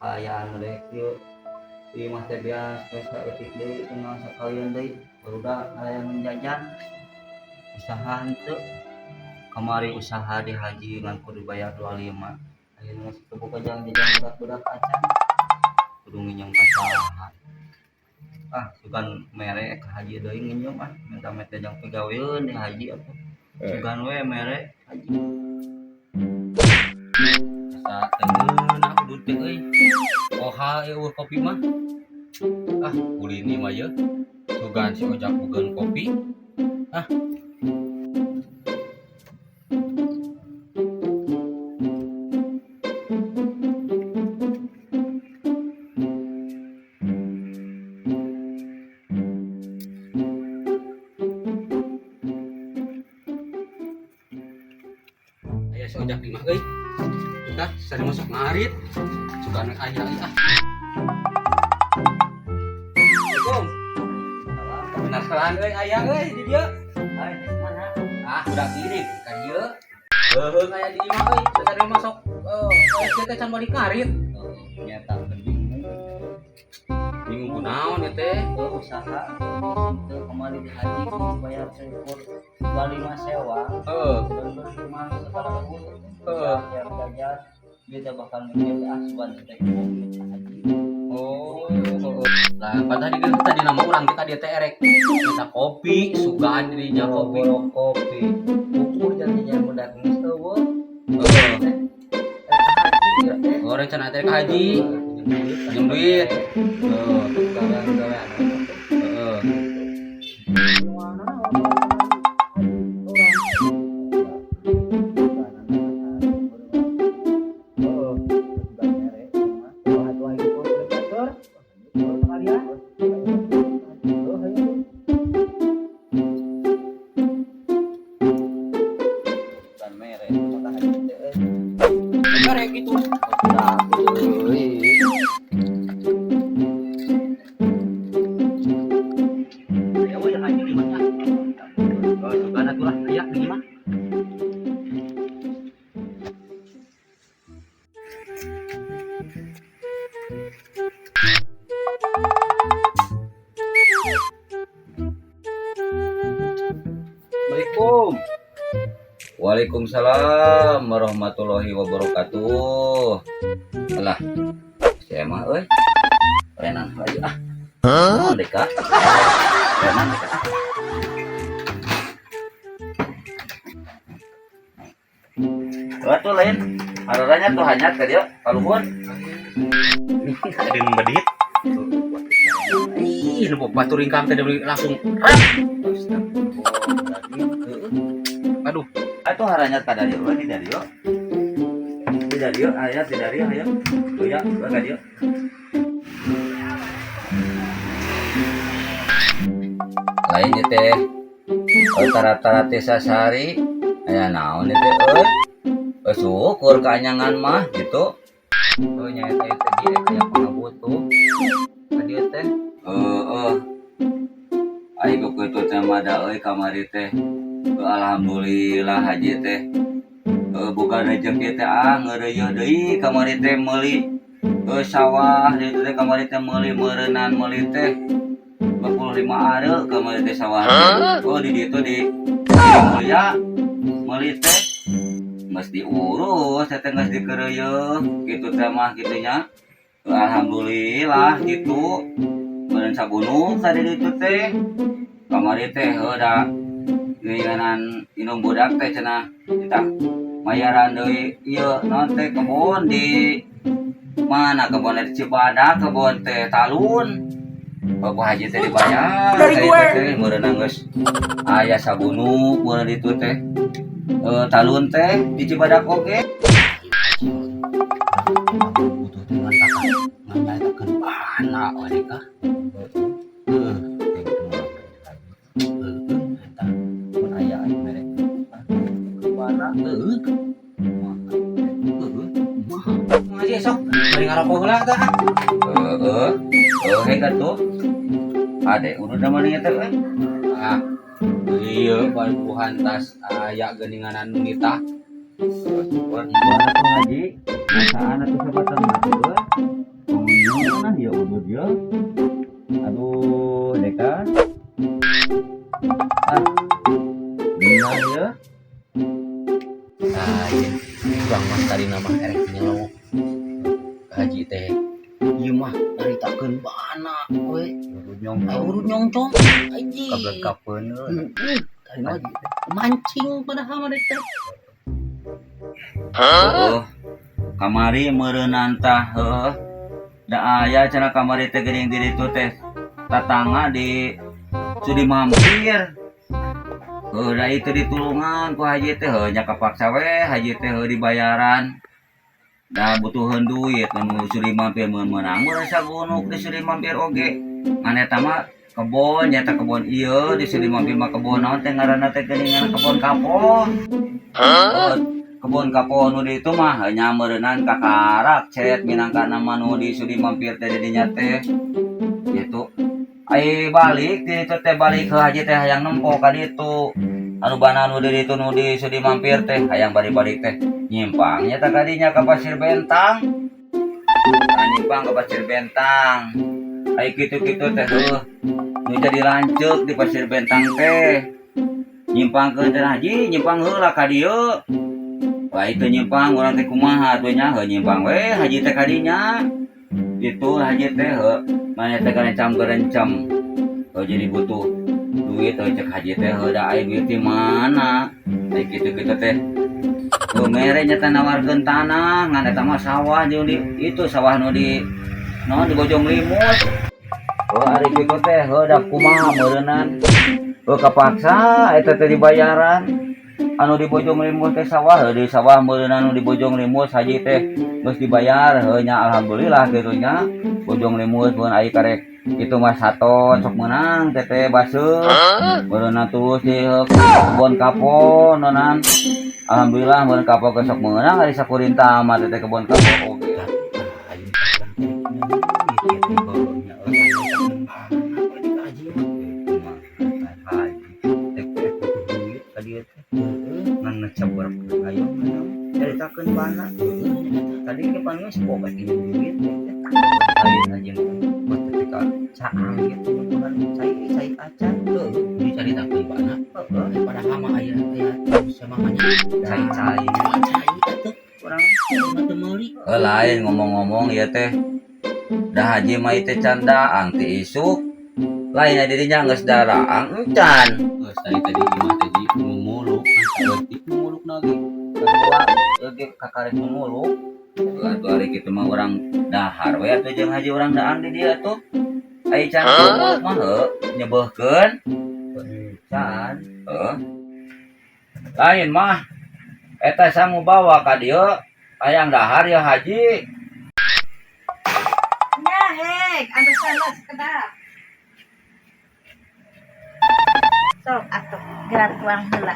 Kaayaan rek ieu ieu mah teh beas pesa etik deui cenah sakalian deui barudak hayang jajan usaha henteu kamari usaha di haji ngan kudu bayar 25 ayeuna geus teu boga jang jajan budak-budak acan kudu nginjem ka saha ah sugan mere ka haji deui nginjem ah minta mete jang pigaweun di haji atuh sugan we mere haji asa teu ngeunah udud teh euy oha eueuh kopi mah ah ulin mah ye sugan si Ojak bogeun kopi ah aya si Ojak di mah euy tah sari masuk ngarit sugan aya ah. Assalamualaikum. Penasaran euy aya euy di dieu. Ah, udah kirim ka dieu. Heuh aya di imah euy, sari masuk eh teh can balik ngarit. Nyata bingung. Bingung kunaon ieu teh? Usaha teu kamari di haji bayar seukur 25 sewa. Heeh. Bener cuma segala eueuh. Heeh, jajan kita bakal mikir ah sugan teh haji. Oh, lah padahal di tadi nama urang kita dia teh erek minta kopi, sugan di dinya kopi. Kopi. Ukur jajan budak geus eueuh. Heeh. Oh, rencana teh ka haji. Pinjem duit. Heeh, gawean-gawean. Heeh. Mere gitu. Ya udah haji di mana? Oh, sugan atuh lah aya di imah. Assalamualaikum. Waalaikumsalam warahmatullahi wabarakatuh. Alah, saya mah euy. Renan aja ah. Hah? Deka. Renan deka. Wah tuh lain. Aroranya tuh hanyat ka dieu, kaluhur. Ada nu medit. Ih, nu batur ringkam teh langsung rap. Aduh, Atuh haranyat ka dieu we di dieu. Di dieu aya di dieu aya. Tuh ya, ka dieu. Lain ieu teh. Tara-tara teh sasari aya naon ieu teh euy. Syukur kaanyangan mah gitu. Oh nya eta ieu teh dia aya pangabutuh. Ka dieu teh. Heeh. Ai kitu teh mah da euy kamari teh. Alhamdulillah haji teh. Boga rejeki teh ah ngeureuyeuh deui kamari teh meuli sawah dieu teh kamari teh meuli meureunnan meuli teh 25 are kamari teh sawah. Oh di dieu di Mulia meuli teh geus diurus teh geus dikeureuyeun kitu teh mah kitu nya. Alhamdulillah kitu. Meureun sagunung tadi ditu teh. Kamari teh heuh da geuningan inung budak teh cenah kita mayaran deui ieu naon teh kebon di mana kebon di Cibadak kebon teh talun. Bapak haji teh dibayar dari gue. Teh meureun geus aya sagunung meureun ditu teh. Talun teh di Cibadak oge. Butuh teh ngan ngan bana we ka. Heeh. Eta Mun aya aya mere. Bana heuh. Heuh. Ngaji sok bari ngarokok heula tah. Heeh. Heuh hek atuh. Ade udah da mana teh euy. Ah. Iya, baruhan tas aya geuninganan nu nitah. Syukur. Gimana tuh haji? Masaan atuh sabatang mah euy. teh. Ieu mah nyaritakeun bana we. Nyong. Urut nyongcong. Haji. Kabeun. Heeh. Tadi mah mancing padahal mah teh. Heeh. Kamari meureunan tah heuh. Da aya cenah kamari teh geuning di ditu teh tatangga di sudi mampir. Heuh, da itu ditulungan ku haji teh, heuh nya kapaksa we haji teh, heuh dibayaran. Da butuheun duit nu sudi mampir meunang we sagunuk di sudi mampir oge. Ngan eta mah kebon nyata kebon ieu di sudi mampir mah kebon naon teh ngaranna teh geuningan kebon kapo. Heuh, kebon kapo nu di itu mah nya meureunan kakarak cet minangka nama nu di sudi mampir teh di dinya teh. Gitu. Ai balik di ditu teh balik ke haji teh hayang nempo ka ditu. Anu bana nu di ditu nu di sudi mampir teh hayang balik-balik teh nyimpang nya tah kadinya ka Pasir Bentang. Nah, nyimpang ke Pasir Bentang. Ai kitu-kitu teh heuh nu jadi lanceuk di Pasir Bentang teh. Nyimpang ke teh haji nyimpang heula ka dieu. Wah itu nyimpang urang teh kumaha atuh nya, heuh nyimpang we haji teh kadinya. Gitu haji teh heuh mana teh garencam-garencam. Heuh jadi butuh duit heuh cek haji teh heuh da aya duit di mana. Ai kitu-kitu teh heuh mere nya teh nawarkeun tanah ngan eta mah sawah jeung di itu sawah nu di naon di Bojong Limus. Heuh ari kitu teh heuh da kumaha meureunan. Heuh kapaksa eta teh dibayaran. Anu di Bojong Limus teh sawah, heuh di sawah meureunan anu di Bojong Limus haji teh geus dibayar heuh nya alhamdulillah kitu nya. Bojong Limus mun ai karek itu mah saton sok meunang teh teh baseuh. Meureunan terus di kebon kapo nonan. Alhamdulillah mun kapo ge sok meunang ari sakurinta mah teh kebon kapo oge. Caritakeun bana tadi ke pan geus boga duit lain aja buat ketika caang gitu bukan cai cai acan Heuh, dicaritakeun bana. Heeh. Padahal mah aya aya sama mah Cai cai cai atuh urang mah teu meuli. Eh, lain ngomong-ngomong ya teh dah haji mah teh can daang ti isuk lain dirinya geus daraang encan. Geus tadi tadi imah teh ji mumuluk kan saeutik mumuluk lagi. Kedua lagi kakarek mumuluk. Atuh ari kitu mah urang dahar we atuh jeung haji urang daang di dieu atuh. Ai can mumuluk mah heuh nyebeuhkeun can heuh. Lain mah eta sangu bawa ka dieu hayang dahar ya haji. Nya hek, anu sana sekedap. Sok atuh, gerak tuang heula.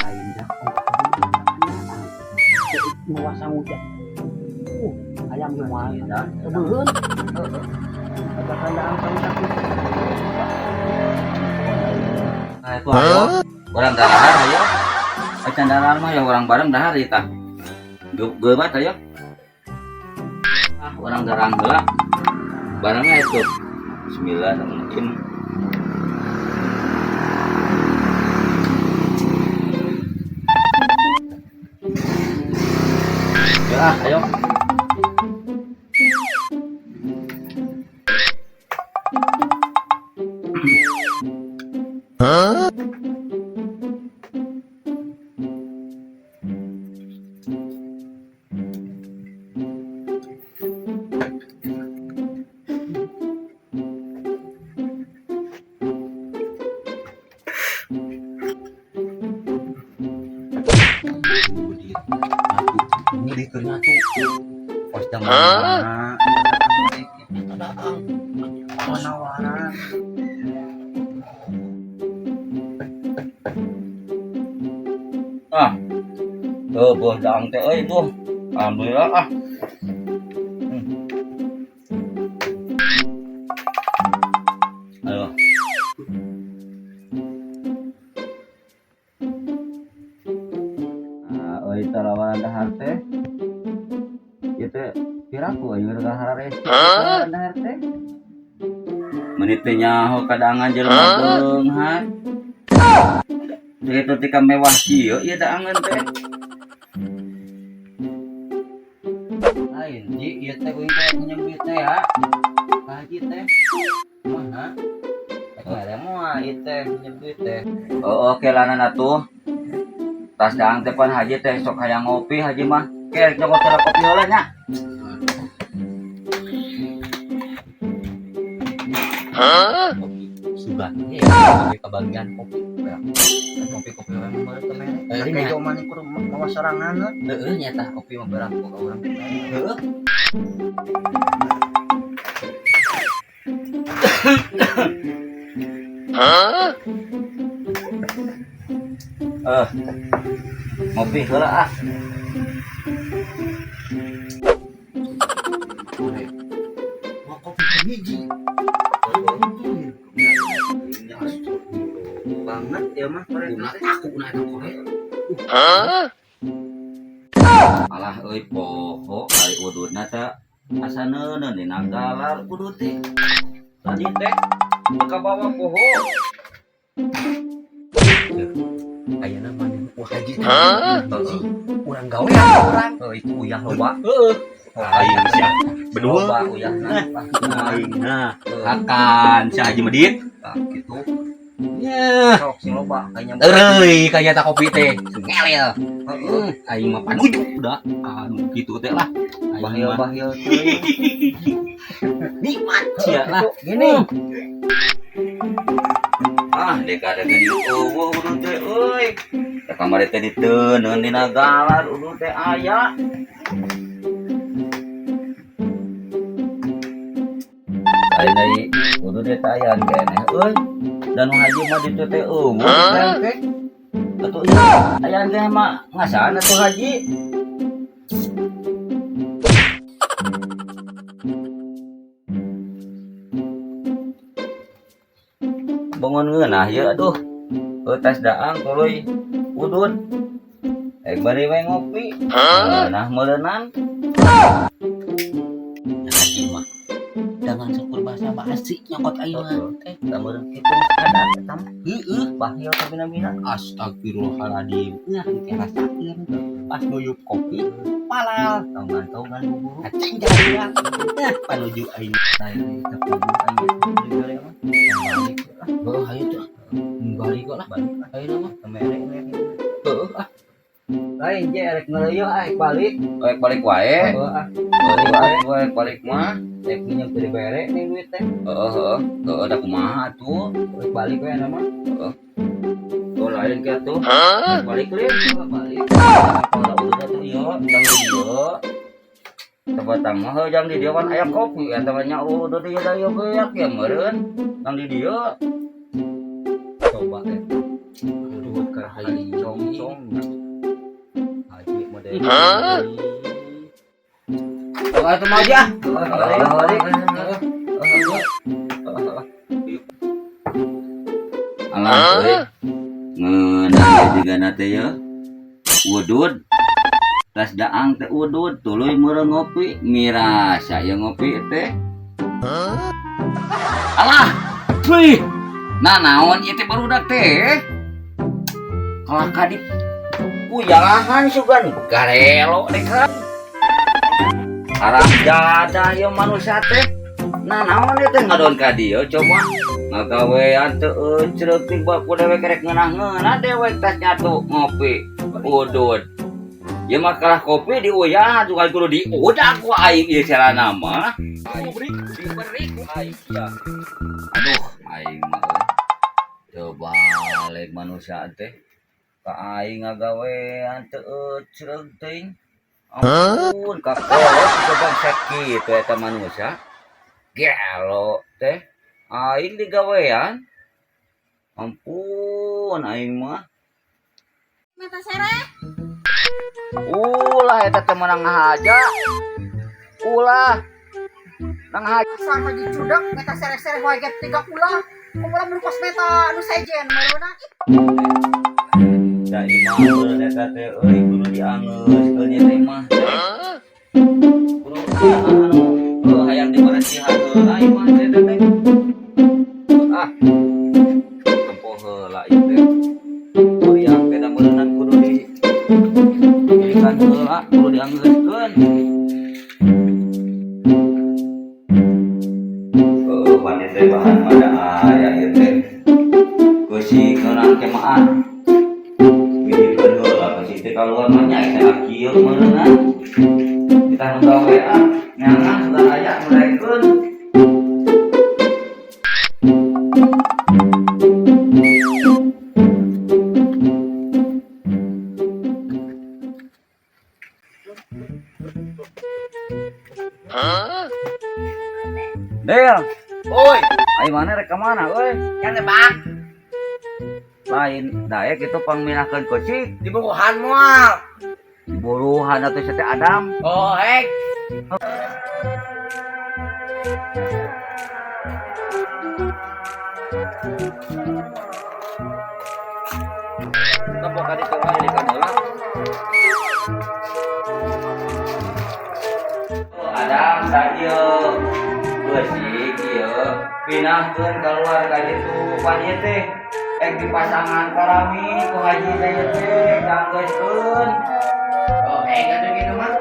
Lain dah mawa sangu teh. Ayam ge moal Dah. teu. Ajakan daang sangu sakitu. Nah, itu ayo. Urang dahar ayo. Acan dahar mah ya urang bareng dahar ieu tah. Geubat ayo. Ah, urang darang heula. Barangnya itu. Bismillahirrahmanirrahim. Ya, ayo. Budi keur nyatu. Pos mana? Eta daang. Penawaran. Ah. Tuh, buah daang teh euy tuh. Alhamdulillah ah. Ayo. Ah, euy talawaran dahar teh. teh piraku aing rek hararese dahar teh. Meuni teu nyaho kadangan jelema beunghar. Itu tika mewah kieu ieu daangan teh. Lain ji ieu teh kuing teh pinjem duit teh ya. Ka haji teh. Kumaha? Rek mere moal ieu teh pinjem duit teh. Oh, oke lanan atuh. Tas daang teh pan haji teh sok hayang ngopi haji mah. Ke rek nyokot heula kopi heula nya. Sugan. Iya, kebagian kopi. Kopi-kopi orang baru teu mere. Kayak jauh mana kudu mawa sorangan. Heeh, nyata kopi mah barang ka urang. Heeh. Eh. Ngopi heula ah. Wah, kopi hiji. Banget ya mah korek Guna teh. taku na eta korek. Alah euy poho ari ududna teh asa neuneun dina galar udud teh. Tadi teh teu kabawa poho. Ayeuna maneh wah haji. Heeh. Urang gawe urang. Heuh itu uyah loba. Heeh. Aing sia. Bedul. Loba uyahna. Aing nah. Heuh. Akan si Haji Medit. Tah kitu. Ya. Sok sing loba kayaknya. Euy, kaya ta kopi teh. Ngelel. Heeh. Aing mah panuju da. Anu kitu teh lah. Aing mah Bahil-bahil teuing. nikmat sia lah. Gini. Ah, dek ada gini eueuh udud teh euy. Da kamari teh diteuneun dina galar udud teh aya. Lain deui udud teh tayaan keneh euy. Dan nu haji mah ditu teh eueuh teh. Atuh ieu ayaan teh mah ngasaan atuh haji. Bangun ngeunah ieu aduh. Heuh tas daang tuluy udud. Ek bari we ngopi. Ngeunah meureunan. Haji mah. Jangan syukur bahasa basi nyokot aing mah. Heeh. Da meureun kitu ada eta mah. Heeh. Bahil kabina-bina. Astagfirullahaladzim. Nah, teh rasakeun. Pas nguyup kopi, palal. Tonggan-tonggan buburu. Aceng jalan. Nah, panuju aing. Lain teh kudu aing dibere mah. Balik lah. Heeh, hayu tuh. Balik lah. Balik lah. Ayeuna mah. Mere mere. Heeh ah. Lain je erek ngeuleuh ah rek balik. Rek balik wae. Heeh ah. Heeh, rek balik mah. Rek minjem teu dibere nih duit teh. Heeh, heeh. Heeh, da kumaha atuh? Rek balik we na mah. Heeh. Oh, lain ke atuh. Rek balik lin. Heeh, balik. Kalau udah tuh ieu, jang di dieu. Coba mah heuh jang di dieu kan aya kopi eta mah nya udah dieu da ieu beak ya meureun. Jang di dieu. Coba teh. Aduh, keur Haji cong-cong. Haji model. Oh, atuh mah aja. Balik, balik. Alah euy. Ngeunah juga na teh ye. Udud. Tas daang teh udud tuluy meureun ngopi mirasa ye ngopi teh. Alah. Wih. Nah naon ieu teh barudak teh? Kalah ka di uyahan sugan garelo deh ka. Haram jadah ieu manusia teh. Nah naon ieu teh ngadon ka dieu coba. Ngagawean teu eucreuk ting baku dewek rek ngeunah-ngeunah dewek tas nyatu ngopi udud. Ieu mah kalah kopi diuyahan juga kudu diudak ku aing ieu carana mah. Diberi ku aing ya. Aduh, aing mah euy. Teu balik manusia teh. Ka aing ngagawean teu eucreuk teuing. Ampun, kakolot coba sakitu eta manusia. Gelo teh. Aing digawean. Ampun, aing mah. Mata sereh. Ulah eta teh menang ngahaja. Ulah. Nang haja. Sama di cudak meta sereh-sereh wae ge tiga ulah. Kumaha mun kos meta nu sejen meureuna. Da ieu mah eta teh euy kudu diangeuskeun ieu teh mah teh. Anu hayang diberesihan heula ieu mah teh teh. Ah. Tempo heula ieu teh. Meriang teh da meureunan kudu di ikan heula, kudu dianggeuskeun. Pan teh bahan pada aya ieu teh. Beusi ngeunaan kemaan. Bidikeun heula beusi teh kaluar mah nya aya kieu meureunan. Kita nu gawe ah, neangan sudah aya nu daekeun. Del, Oi, ayo mana rek ka mana euy? kan bang, Lain daek itu pangminahkeun keucik, diburuhan moal. buruhan atuh sia teh Adam. Oh, hek. Tempo ka ditu wae di heula. Oh, Adam sa ieu beusik ieu pinahkeun keluar ka ditu pan ieu teh ek dipasangan karami ku haji teh ieu teh danggeuskeun. Oh, hek atuh kitu mah.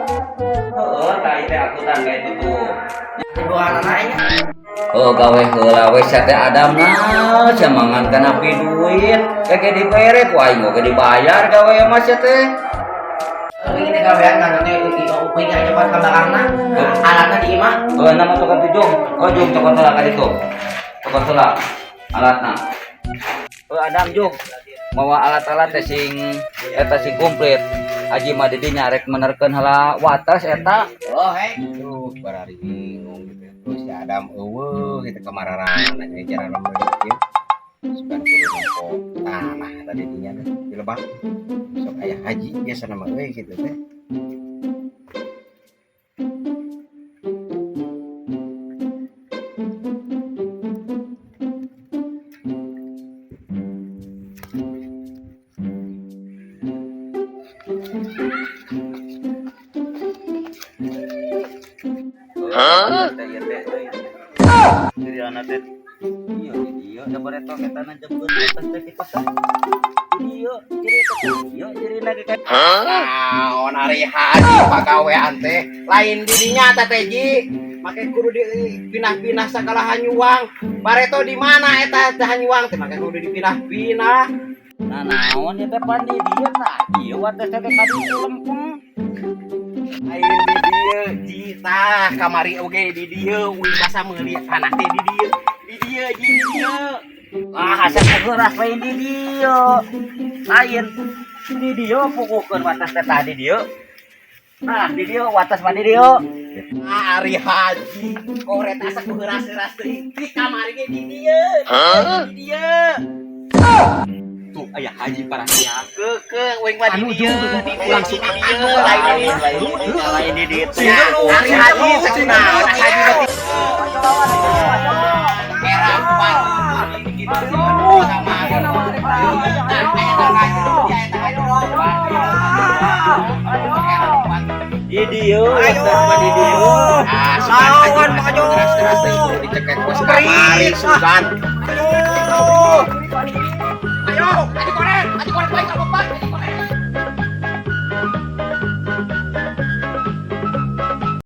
Heeh, tah ieu teh akutan ka itu tuh. Diburuhan nya. Oh gawe heula we sia teh Adam nah sia mangan kana pi duit keke dibere ku aing oge dibayar gawe mah sia teh. Tapi ini gawean kan nanti uping aja pas kabarangna. Alatna di imah. Oh, nama cokot itu jung. Oh, jung cokot heula ka ditu. Cokot heula alatna. Oh, Adam jung. Mawa alat-alat teh sing eta sing komplit. Haji mah di dinya rek menerkeun heula wates eta. Oh, hek. Duh, barari bingung gitu. Terus si Adam eueuh gitu kamararana nya jalan lembur Sugan kudu nempo tanah tadi dinya teh di lebak. Sok aya haji biasa nama euy gitu teh. Hah? Jadi anak teh. Iya, iya, da bareto eta nanjepkeun wates teh kitu teh. Iya, ciri teh. Iya, cirina ge kayak Naon ari haji pagawean teh lain didinya teh teh ji. Make kudu dipinah-pinah sagala hanyuang. Bareto di mana eta teh hanyuang teh make kudu dipinah-pinah. Nah, naon ieu teh pan di dieu tah. Ieu wates teh ka ditu lempeng. Lain di dieu ji tah kamari oge di dieu uing basa meuli tanah teh di dieu. Di dieu ji di dieu. Ah, asa keuras lain di dieu. Lain di dieu pukukeun wates teh tah di dieu. Nah, di dieu wates mah di dieu. Ah, ari haji koret asa kuheuras-heuras teuing di kamari ge di dieu. Di dieu. Tuh aya haji parah ke uing mah di dieu di langsung di dieu lain di Lain di ditu. Ari haji sakunaon haji berarti merah Di dieu wates mah di dieu. Lawan maju. Dicekek bos kamari sugan.